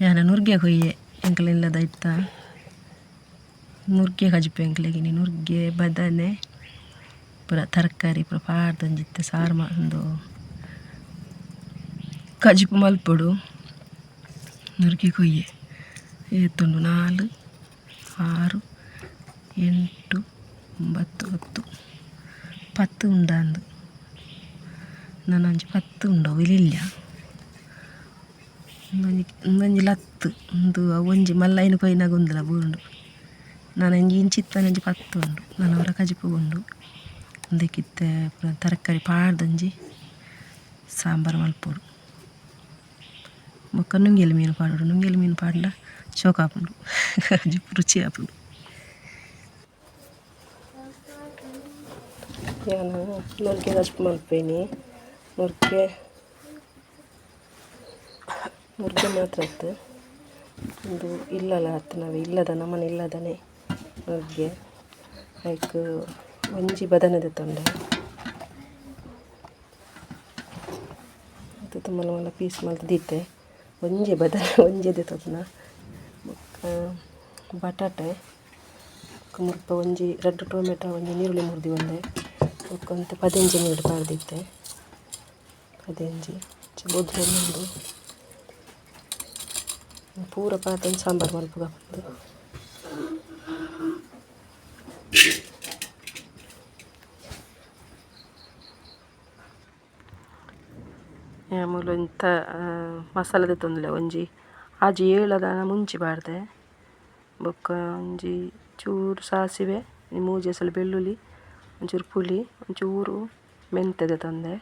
ಯಾನ ನುರ್ಗೆ ಕೊಯ್ಯೆ ಎಂಕಲ ಇಲ್ಲದ ಇತ್ತ ನುರ್ಗೆ ಕಜಿಪು ಎಂಕ್ಲೆಗಿನಿ ನುರ್ಗೆ ಬದನೆ ಪೂರ ತರಕಾರಿ ಪೂರ ಪಾಡ್ದೊಂಜಿತ್ತೆ ಸಾರು ಉಂದು ಕಜಿಪು ಮಲ್ಪೊಡು. ನುರ್ಗೆ ಕೊಯ್ಯೆ ಏತುಂಡು 4 6 8 9 10 10 ಉಂಡಾಂದು ನನೊಂಜಿ 10 ಉಂಡು ಇಲ್ಲಿಲ್ಲ ಉಂದೊಂಜಿ ಉಂದೊಂಜಿ ಲತ್ತು ಉಂದು ಒಂಜಿ ಮಲ್ಲೈನ ಕೊಯ್ನಾಗ ಉಂದುಲ ಬೂರುಂಡು. ನನೊಂಜಿ ಇಂಚಿತ್ತನೊಂಜಿ 10 ಉಂಡು ನನೊರ ಕಜಿಪು ಉಂಡು. ಉಂದಕ್ಕಿತ್ತೆ ಪೂರ ತರಕಾರಿ ಪಾಡ್ದೊಂಜಿ ಸಾಂಬಾರು ಮಲ್ಪೊಡು. ಬೊಕ್ಕ ನುಂಗೆಲ್ ಮೀನು ಪಾಡೊಡು. ನುಂಗೆಲ್ ಮೀನು ಪಾಡ್ಂಡ ಶೋಕಾಪುಂಡು, ಕಜಿಪು ರುಚಿ ಆಪುಂಡು. ಯಾನ್ ನುರ್ಗೆ ಕಜಿಪು ಮಲ್ಪೇನಿ. ನುರ್ಗೆ ನುರ್ಗೆ ಮಾತ್ರ ಅತ್ತು ಉಂದು ಇಲ್ಲಲ ಅತ್ತು ನಾವೆ ಇಲ್ಲದ ನಮನ ಇಲ್ಲದನೆ ನುರ್ಗೆ. ಐಕ್ ಒಂಜಿ ಬದನೆ ದೆತ್ತೊಂಡೆ ಅದು ಮಲ್ಲ ಮಲ್ಲ ಪೀಸ್ ಮಲ್ತ್ ದೀತೆ. ಒಂಜಿ ಬದನೆ ಒಂಜಿ ದೆತ್ತೊಂದಿನ. ಬೊಕ್ಕ ಬಟಾಟೆ ಬೊಕ್ಕ ಮುಲ್ಪ ಒಂಜಿ 2 ಟೊಮೆಟೊ ಒಂಜಿ ನೀರುಳ್ಳಿ ಮುರ್ದಿ ಒಂದೆ. ಬೊಕ್ಕ ಒಂತೆ ಪದೆಂಜಿ ನೀರು ಪಾಡ್ದಿತ್ತೆ. ಪದೆಂಜಿ ಬೊದ್ರೊಂದುಂಡು ಪೂರ ಪಾಡ್ದೊಂದು ಸಾಂಬಾರು ಮಲ್ಪುಗ ಪಂದ್. ಮೂಲು ಒಂತ ಮಸಾಲೆ ದೆತ್ತೊಂದುಲ್ಲೆ ಒಂಜಿ 6 7 ದಾನ ಮುಂಚಿ ಪಾಡ್ದೆ. ಬೊಕ್ಕ ಒಂಜಿ ಚೂರು ಸಾಸಿವೆ 3 ಎಸಲು ಬೆಳ್ಳುಳ್ಳಿ ಒಂಚೂರು ಪುಳಿ ಒಂಚೂರು ಮೆಂತೆ ದೆತ್ತೊಂದೆ.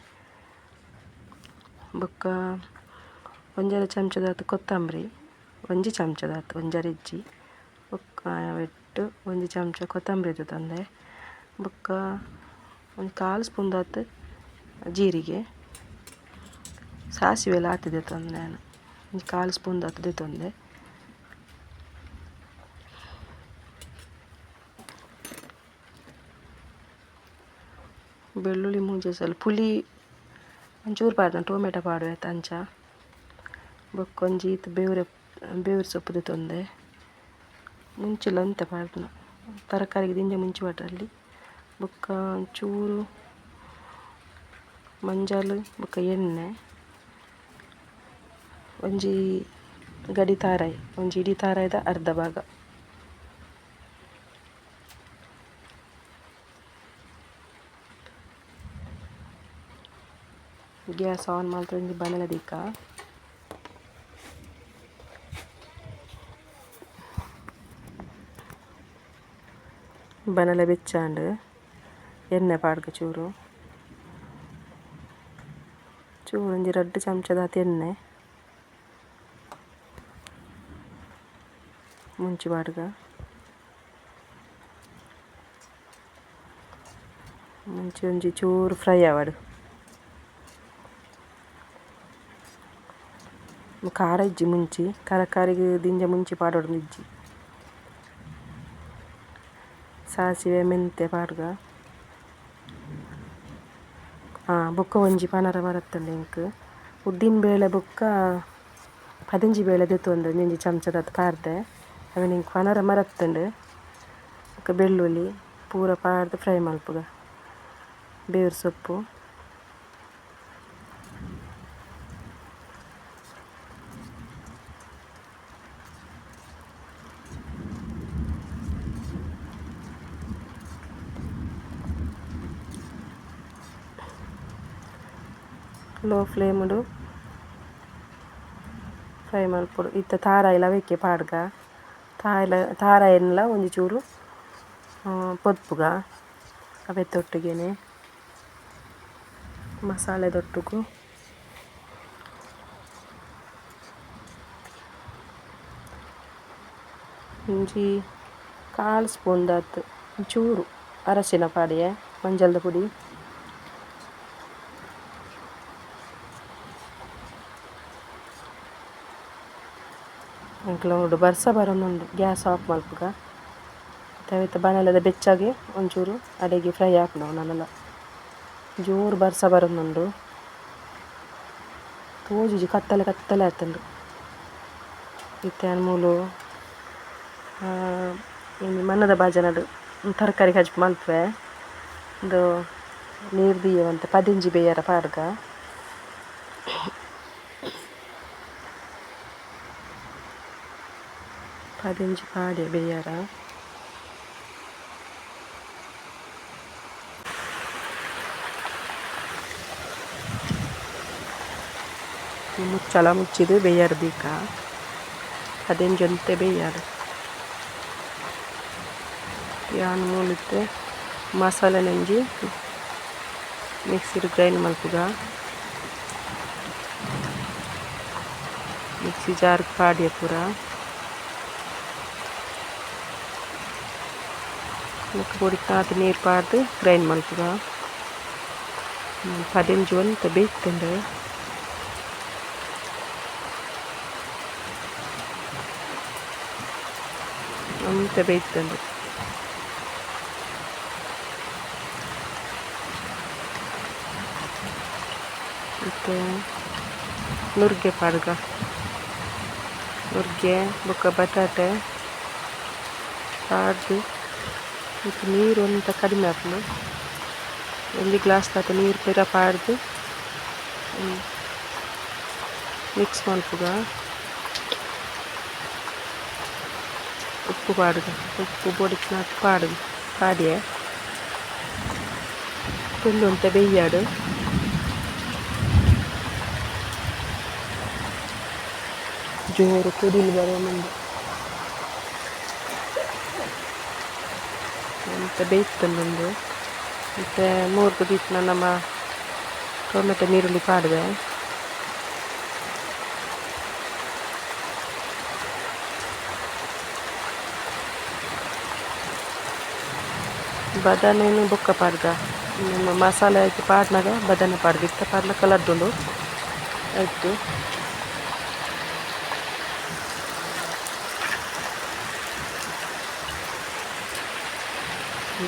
ಬೊಕ್ಕ 1.5 ಚಮಚದಾತ್ ಕೊತ್ತಂಬರಿ, 1 ಚಮಚದಾತ್ ಒಂಜರೆ ಇಜ್ಜಿ. ಬೊಕ್ಕ ಅವೆಟ್ 1 ಚಮಚ ಕೊತ್ತಂಬರಿ ದೆತ್ತೊಂದೆ. ಬೊಕ್ಕ ಒಂಜಿ 1/4 ಸ್ಪೂನ್ದಾತ್ ಜೀರಿಗೆ, ಸಾಸಿವೆ ಆತ್ ದೆತ್ತೊಂದೆ ಯಾನ್. ಒಂಜಿ 1/4 ಸ್ಪೂನ್ದಾತ್ ದೆತ್ತೊಂದೆ. ಬೆಳ್ಳುಳ್ಳಿ 3 ಎಸಲು ಪುಳಿ ಒಂಚೂರು ಪಾಡ್ದೆ ಟೊಮೆಟೊ ಪಾಡುವೆ ಅಂಚ. ಬೊಕ್ಕ ಒಂಜಿ ಈತ್ ಬೇವ್ರೆ ಬೇವ್ರೆ ಸೊಪ್ಪು ದೆತ್ತೊಂದೆ. ಮುಂಚಿಲ ಒಂತೆ ಪಾಡ್ದನ ತರಕಾರಿಗೆ ದಿಂಜ ಮುಂಚಿ ಪಾಡ್ರಲ್ಲಿ. ಬೊಕ್ಕ ಒಂಚೂರು ಮಂಜಲ್ ಬೊಕ್ಕ ಎಣ್ಣೆ ಒಂಜಿ ಗಡಿ ತಾರಾಯಿ ಒಂಜಿ ಇಡೀ ತಾರಾಯಿದ ಅರ್ಧ ಭಾಗ. ಗ್ಯಾಸ್ ಆನ್ ಮಲ್ತ್ ಒಂಜಿ ಬಾಣಲೆ ದೀಕ. ಬಾಣಲೆ ಬೆಚ್ಚಾಂಡ್ ಎಣ್ಣೆ ಪಾಡ್ಗ ಚೂರು ಚೂರು ಒಂಜಿ 2 ಚಮಚದಾತ್ ಎಣ್ಣೆ ಮುಂಚಿ ಪಾಡ್ಗ. ಮುಂಚಿ ಒಂಜಿ ಚೂರು ಫ್ರೈ ಆವಡ್. ಖಾರ ಇಜ್ಜಿ ಮುಂಚಿ ತರಕಾರಿಗೆ ದಿಂಜ ಮುಂಚಿ ಪಾಡೊಡು ಇಜ್ಜಿ. ಸಾಸಿವೆ ಮೆಂತೆ ಪಾಡ್ಗ. ಬೊಕ್ಕ ಒಂಜಿ ಪನರ ಮರತ್ತುಂಡು ಎಂಕ್ ಉದ್ದಿನ ಬೇಳೆ ಬೊಕ್ಕ ಪದಿಂಜಿ ಬೇಳೆ ದೆತ್ತೊಂದು ಒಂಜಿ ಚಮಚದಾತ್ ಪಾಡ್ದೆ. ಅವೆನ್ ಎಂಕ್ ಪನರ ಮರತ್ತುಂಡು. ಬೊಕ್ಕ ಬೆಳ್ಳುಳ್ಳಿ ಪೂರ ಪಾಡ್ದ್ ಫ್ರೈ ಮಲ್ಪುಗ. ಬೇವ್ರೆ ಸೊಪ್ಪು ಲೋ ಫ್ಲೇಮ್ಡು ಫ್ರೈ ಮಲ್ಪೊಡು. ಇತ್ತೆ ತಾರಾಯಿಲ ಅವೆಕ್ಕೆ ಪಾಡ್ಗ. ತಾಯಿಲ ತಾರಾಯಿನ್ಲ ಒಂಜಿ ಚೂರು ಪೊದ್ಪುಗ ಅವೆತ್ತೊಟ್ಟಿಗೆನೆ ಮಸಾಲೆದೊಟ್ಟುಗು. ಒಂಜಿ 1/4 ಸ್ಪೂನ್ದಾತ್ ಚೂರು ಅರಶಿನ ಪಾಡಿಯೆ, ಮಂಜಲ್ದ ಪುಡಿ. ಎಂಕ್ಲ ಉಂಡು ಬರ್ಸ ಬರೊಂದುಂಡು ಗ್ಯಾಸ್ ಆಫ್ ಮಲ್ಪುಗ. ಅವೆತ ಬಾಣಲೆದ ಬೆಚ್ಚಾಗೆ ಒಂಚೂರು ಅಡೆಗೆ ಫ್ರೈ ಆಪುಂಡು ನನಲ. ಜೋರು ಬರ್ಸ ಬರೊಂದುಂಡು ತೋಜುಜಿ ಕತ್ತಲೆ ಕತ್ತಲೆ ಆತುಂಡು. ಇತ್ತೆ ಮೂಲು ಮಣ್ಣದ ಬಾಜನಡ್ ತರಕಾರಿ ಕಜಿಪು ಮಲ್ಪುವೆ ಉಂದು ನೀರು ದೀಯವಂತೆ ಪದಿಂಜಿ ಬೇಯರ ಪಾಡ್ಗ ಪದಿಂಜಿ ಪಾಡೆ ಬೇಯರ ಮುಚ್ಚಳ ಮುಚ್ಚಿದು ಬೇಯರ ದೀಕ ಪದಿಂಜಿ ಒಂತೆ ಬೇಯರ ಯಾನ್ ಮೂಲಿತ್ತೆ ಮಸಾಲೆ ನಂಜಿ ಮಿಕ್ಸಿಡ್ ಗ್ರೈಂಡ್ ಮಲ್ಪುಗ ಮಿಕ್ಸಿ ಜಾರ್ ಪಾಡ್ಯ ಪೂರ ಬೊಕ್ಕ ಪೊಡಿತಾತ್ ನೀರು ಪಾಡ್ದು ಗ್ರೈಂಡ್ ಮಲ್ಪುಗ ಪದಿಂಜಿ ಒಂತೆ ಬೇಯ್ತುಂಡು ಒಂತೆ ಬೇಯ್ತುಂಡು ಇತ್ತೆ ನುರ್ಗೆ ಪಾಡ್ಗ ನುರ್ಗೆ ಬೊಕ್ಕ ಬಟಾಟೆ ಪಾಡ್ದು ಇತ್ತೆ ನೀರು ಒಂತ ಕಡಿಮೆ ಆಪುಂಡು ಒಂಜಿ ಗ್ಲಾಸ್ ದಾತ್ ನೀರು ಪಿರ ಪಾಡ್ದು ಮಿಕ್ಸ್ ಮಲ್ಪುಗ ಉಪ್ಪು ಪಾಡ್ಗ ಉಪ್ಪು ಬೊಡಿಕ್ಕಿನಾತ್ ಪಾಡ್ದು ಪಾಡ್ಯೆ ತುಂಡು ಒಂತೆ ಬೇಯ್ಯಾಡು ಜೋರು ಕುದಿಲು ಬರೋಮುಂಡು ಒಂತೆ ಬೇಯ್ತುಂಡು ಇತ್ತೆ ಮೂರ್ದು ದೀತ್ನ ನಮ್ಮ ಟೊಮೆಟೊ ನೀರುಳ್ಳಿ ಪಾಡ್ವೆ ಬದನೆನು ಬೊಕ್ಕ ಪಾಡ್ಗ ನಮ್ಮ ಮಸಾಲೆ ಹಾಕಿ ಪಾಡ್ನಾಗ ಬದನೆ ಪಾಡ್ಗ ಇತ್ತೆ ಪಾಡ್ನ ಕಲರ್ದುಂಡು ಆಯ್ತು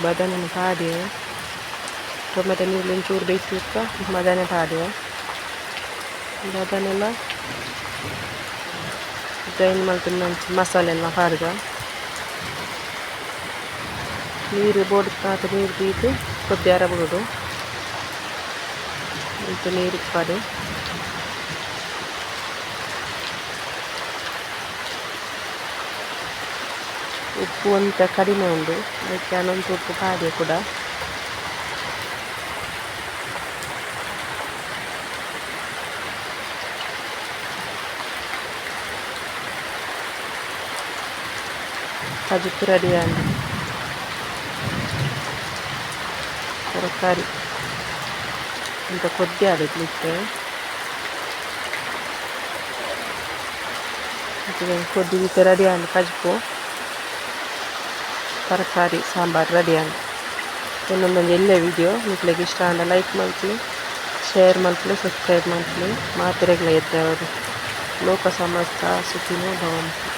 ಬದನೆನು ಪಾಡ್ಯೆ ಟೊಮೆಟೊ ನೀರುಳ್ಳಿ ಒಂಚೂರು ಬೇಯಿಸಿ ಬದನೆ ಪಾಡ್ಯೆ ಬದನೆಲ್ಲ ಗ್ರೈಂಡ್ ಮಲ್ತಿನ ಮಸಾಲೆ ಎಲ್ಲ ಪಾಡ್ಗ ನೀರು ಬೋಡಿತ್ತಾತ್ ನೀರು ದೀದ್ ಕೊದ್ಯಾರ ಬುಡೊಡು ಒಂತೆ ನೀರು ಇಪ್ಪಡು ಉಪ್ಪು ಒಂತೆ ಕಡಿಮೆ ಉಂಡು ಅದಕ್ಕೆ ಒಂಚೂರು ಉಪ್ಪು ಪಾಡ್ಯೆ ಕೂಡ ಕಜಿಪು ರೆಡಿ ಆಂಡ್ ತರಕಾರಿ ಇಂತ ಕೊದ್ಯಾಡ್ ಇತ್ತೆ ಕೊದ್ದಿ ಇತ್ತೆ ರೆಡಿ ಆಂಡ್ ಕಜಿಪು ತರಕಾರಿ ಸಾಂಬಾರ್ ರೆಡಿ ಆಂಡ್ ಇನ್ನೊಂದೊಂದು ಎಲ್ಯ ವಿಡಿಯೋ ನಿಕ್ಲೆಗ್ ಇಷ್ಟ ಆಂಡ ಲೈಕ್ ಮಲ್ಪುಲೆ ಶೇರ್ ಮಲ್ಪುಲೆ ಸಬ್ಸ್ಕ್ರೈಬ್ ಮಲ್ಪುಲೆ ಮಾತೆರೆಗ್ಲ ಎಡ್ಡೆ ಆವಡ್ ಲೋಕ ಸಮಸ್ತ ಸುಖಿನೋ ಭವಂತು.